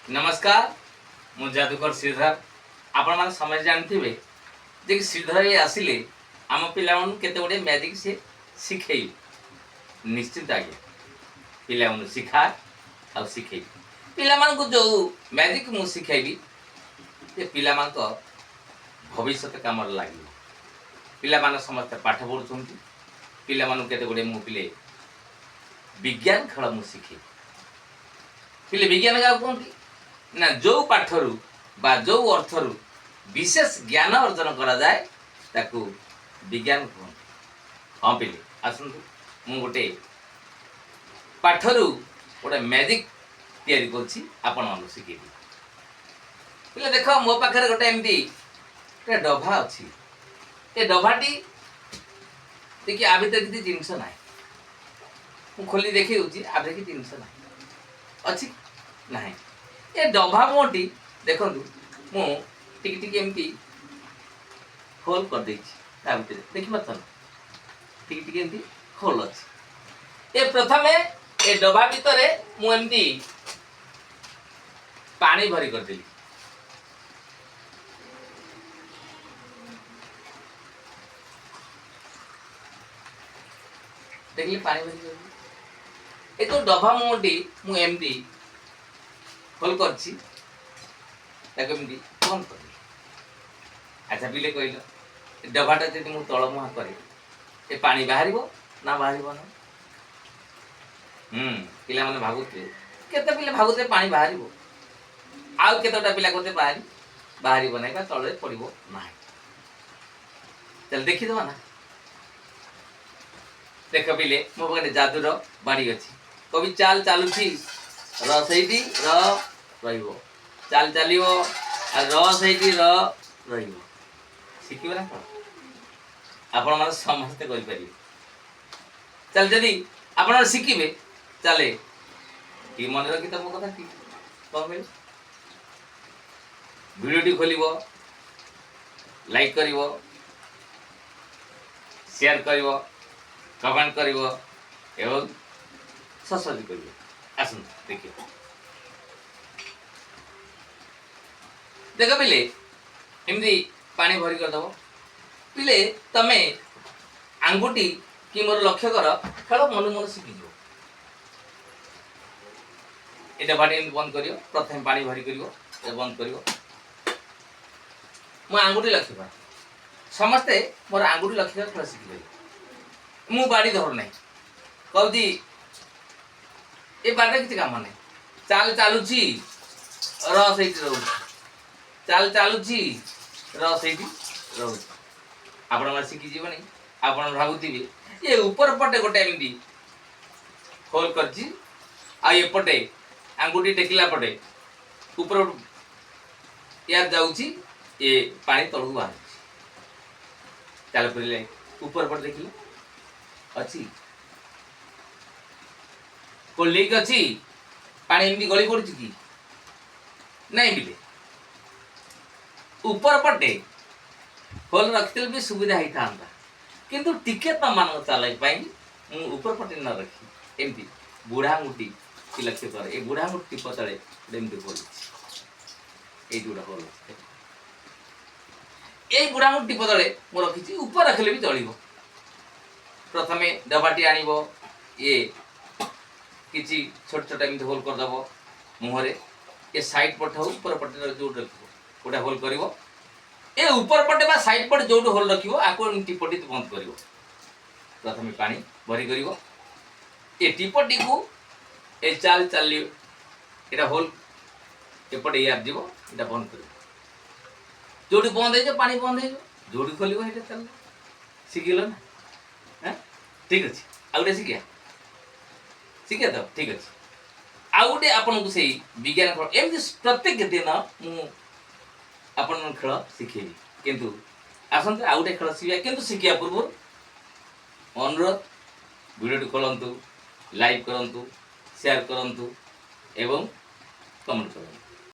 ନମସ୍କାର, ମୁଁ ଯାଦୁକର ଶ୍ରୀଧର। ଆପଣମାନେ ସମସ୍ତେ ଜାଣିଥିବେ ଯେ କି ଶ୍ରୀଧର ଭାଇ ଆସିଲେ ଆମ ପିଲାମାନଙ୍କୁ କେତେ ଗୁଡ଼ିଏ ମ୍ୟାଜିକ୍ ସେ ଶିଖେଇବେ। ନିଶ୍ଚିତ ଆଜ୍ଞା, ପିଲାମାନଙ୍କୁ ଶିଖା ଆଉ ଶିଖେଇବି। ପିଲାମାନଙ୍କୁ ଯେଉଁ ମ୍ୟାଜିକ୍ ମୁଁ ଶିଖେଇବି, ସେ ପିଲାମାନଙ୍କ ଭବିଷ୍ୟତ କାମରେ ଲାଗିବ। ପିଲାମାନେ ସମସ୍ତେ ପାଠ ପଢ଼ୁଛନ୍ତି। ପିଲାମାନଙ୍କୁ କେତେ ଗୁଡ଼ିଏ ମୁଁ ପିଲେ ବିଜ୍ଞାନ ଖେଳ ମୁଁ ଶିଖେଇବି। ପିଲେ, ବିଜ୍ଞାନ କାହାକୁ କୁହନ୍ତି ନା, ଯେଉଁ ପାଠରୁ ବା ଯେଉଁ ଅର୍ଥରୁ ବିଶେଷ ଜ୍ଞାନ ଅର୍ଜନ କରାଯାଏ, ତାକୁ ବିଜ୍ଞାନ କୁହନ୍ତି। ହଁ ପିଲେ, ଆସନ୍ତୁ, ମୁଁ ଗୋଟେ ପାଠରୁ ଗୋଟେ ମ୍ୟାଜିକ୍ ତିଆରି କରୁଛି, ଆପଣମାନଙ୍କୁ ଶିଖେଇବି। ପିଲେ ଦେଖ, ମୋ ପାଖରେ ଗୋଟେ ଏମିତି ଗୋଟେ ଡଭା ଅଛି। ଏ ଡଭାଟି ଦେଖି, ଆ ଭିତରେ କିଛି ଜିନିଷ ନାହିଁ। ମୁଁ ଖୋଲି ଦେଖେଇ ଦେଉଛି, ଆ ଭିତରେ କିଛି ଜିନିଷ ନାହିଁ। ଅଛି? ନାହିଁ। ଏ ଡଭା ମୁହଁଟି ଦେଖନ୍ତୁ, ମୁଁ ଟିକେ ଟିକେ ଏମିତି ହୋଲ୍ କରିଦେଇଛି ତା ଭିତରେ। ଦେଖିପାରୁଛନ୍ତି? ଟିକେ ଟିକେ ଏମିତି ହୋଲ୍ ଅଛି। ଏ ପ୍ରଥମେ ଏ ଡବା ଭିତରେ ମୁଁ ଏମିତି ପାଣି ଭରି କରିଦେଲି। ଦେଖିଲି, ପାଣି ଭରି କରିଦେଲି। ଏ ଯୋଉ ଡଭା ମୁହଁଟି ମୁଁ ଏମିତି ହୋଲ୍ କରିଛି, ତାକୁ ଏମିତି ବନ୍ଦ କରିଦେଲି। ଆଚ୍ଛା ପିଲେ, କହିଲ, ଏ ଡଭାଟା ଯଦି ମୁଁ ତଳ ମୁହାଁ କରେ, ଏ ପାଣି ବାହାରିବ ନା ବାହାରିବ ନା? ପିଲାମାନେ ଭାବୁଥିବେ, କେତେ ପିଲା ଭାବୁଥିବେ ପାଣି ବାହାରିବ, ଆଉ କେତେଟା ପିଲା କହୁଥିବେ ବାହାରିବ ନାହିଁ ବା ତଳରେ ପଡ଼ିବ ନାହିଁ। ତାହେଲେ ଦେଖିଦେବା ନା? ଦେଖ ପିଲେ, ମୋ ପାଖରେ ଯାଦୁର ବାଡ଼ି ଅଛି। କବି ଚାଲ ଚାଲୁଛି, ର ସେଇଠି ର ରହିବ। ଚାଲ ଚାଲିବ ଆଉ ର ସେଇଠି ର ରହିବ। ଶିଖିବେ ନା କ'ଣ? ଆପଣମାନେ ସମସ୍ତେ କରିପାରିବେ। ଚାଲ, ଯଦି ଆପଣମାନେ ଶିଖିବେ, ଚାଲେ ଟିକେ ମନେ ରଖି ତମ କଥା କି କ'ଣ କହିଲେ, ଭିଡ଼ିଓଟି ଖୋଲିବ, ଲାଇକ୍ କରିବ, ସେୟାର କରିବ, କମେଣ୍ଟ କରିବ ଏବଂ ସବସ୍କ୍ରାଇବ୍ କରିବ। ଆସନ୍ତୁ ଦେଖିବ। ଦେଖ ପିଲେ, ଏମିତି ପାଣି ଭରି କରିଦେବ। ପିଲେ, ତମେ ଆଙ୍ଗୁଠି କି ମୋର ଲକ୍ଷ୍ୟ କର, ଖେଳ ମନକୁ ମନ ଶିଖିଯିବ। ଏଇଟା ବାଡ଼ି ଏମିତି ବନ୍ଦ କରିବ। ପ୍ରଥମେ ପାଣି ଭରି କରିବ, ଏଇଟା ବନ୍ଦ କରିବ। ମୁଁ ଆଙ୍ଗୁଠି ଲକ୍ଷ୍ୟ କର। ସମସ୍ତେ ମୋର ଆଙ୍ଗୁଠି ଲକ୍ଷ୍ୟ କର, ଖେଳ ଶିଖିପାରିବ। ମୁଁ ବାଡ଼ି ଧରୁନାହିଁ। କହୁଛି, ଏ ବାଡ଼ିରେ କିଛି କାମ ନାହିଁ। ଚାଲ ଚାଲୁଛି, ର ସେଇଠି ରହୁଛି। ଚାଲ ଚାଲୁଛି, ର ସେଇଠି ରହୁଛି। ଆପଣମାନେ ଶିଖିଯିବନି? ଆପଣ ଭାବୁଥିବେ, ଏ ଉପର ପଟେ ଗୋଟେ ଏମିତି ହୋଲ୍ କରିଛି ଆଉ ଏପଟେ ଆଙ୍ଗୁଠି ଟେକିଲା ପଟେ ଉପର ୟାର ଯାଉଛି, ଏ ପାଣି ତଳକୁ ବାହାରୁଛି। ଚାଲ ପିଲେ, ଉପର ପଟେ ଦେଖିଲେ ଅଛି କୋଉ ଲିକ୍ ଅଛି? ପାଣି ଏମିତି ଗଳି ପଡୁଛି କି ନାଇଁ? ପିଲେ, ଉପର ପଟେ ହୋଲ୍ ରଖିଥିଲେ ବି ସୁବିଧା ହେଇଥାନ୍ତା, କିନ୍ତୁ ଟିକେ ତମମାନଙ୍କ ଚାଲାକି ପାଇଁ ମୁଁ ଉପର ପଟେ ନ ରଖି ଏମିତି ବୁଢ଼ା ଆଙ୍ଗୁଠି କି ଲକ୍ଷ୍ୟ କରେ। ଏ ବୁଢ଼ା ଆଙ୍ଗୁଠି ଟିପ ତଳେ ଗୋଟେ ଏମିତି ହୋଲ୍ ଅଛି। ଏଇଠି ଗୋଟେ ହୋଲ୍ ଅଛି। ଏଇ ବୁଢ଼ା ଆଙ୍ଗୁଠି ଟିପ ତଳେ ମୁଁ ରଖିଛି। ଉପରେ ରଖିଲେ ବି ଚଳିବ। ପ୍ରଥମେ ଡବାଟି ଆଣିବ, ଇଏ କିଛି ଛୋଟ ଛୋଟ ଏମିତି ହୋଲ୍ କରିଦେବ ମୁହଁରେ। ଏ ସାଇଡ୍ ପଟେ ହଉ, ଉପର ପଟେ ଯୋଉଠି ରଖିବ, ଗୋଟେ ହୋଲ୍ କରିବ। ଏ ଉପର ପଟେ ବା ସାଇଡ୍ ପଟେ ଯୋଉଠି ହୋଲ୍ ରଖିବ, ଆକୁ ଏମିତି ଟିପଟି ବନ୍ଦ କରିବ। ପ୍ରଥମେ ପାଣି ଭରି କରିବ। ଏ ଟିପଟିକୁ ଏ ଚାଲ ଚାଲି, ଏଇଟା ହୋଲ୍, ଏପଟେ ଏୟାର ଯିବ, ଏଇଟା ବନ୍ଦ କରିବ। ଯୋଉଠି ବନ୍ଦ ହେଇଯିବ, ପାଣି ବନ୍ଦ ହେଇଯିବ। ଯୋଉଠି ଖୋଲିବ, ସେଇଟା ଚାଲିବ। ଶିଖିଗଲ ନା? ହଁ, ଠିକ୍ ଅଛି। ଆଉ ଗୋଟେ ଶିଖିବା। ଶିଖିବା ତ? ଠିକ୍ ଅଛି। ଆଉ ଗୋଟେ ଆପଣଙ୍କୁ ସେଇ ବିଜ୍ଞାନ ଖେଳ, ଏମିତି ପ୍ରତ୍ୟେକ ଦିନ ମୁଁ ଆପଣଙ୍କୁ ଖେଳ ଶିଖେଇବି। କିନ୍ତୁ ଆସନ୍ତୁ, ଆଉ ଗୋଟେ ଖେଳ ଶିଖିବା। କିନ୍ତୁ ଶିଖିବା ପୂର୍ବରୁ ଅନୁରୋଧ, ଭିଡ଼ିଓଟି ଖୋଲନ୍ତୁ, ଲାଇକ୍ କରନ୍ତୁ, ସେୟାର କରନ୍ତୁ ଏବଂ କମେଣ୍ଟ କରନ୍ତୁ।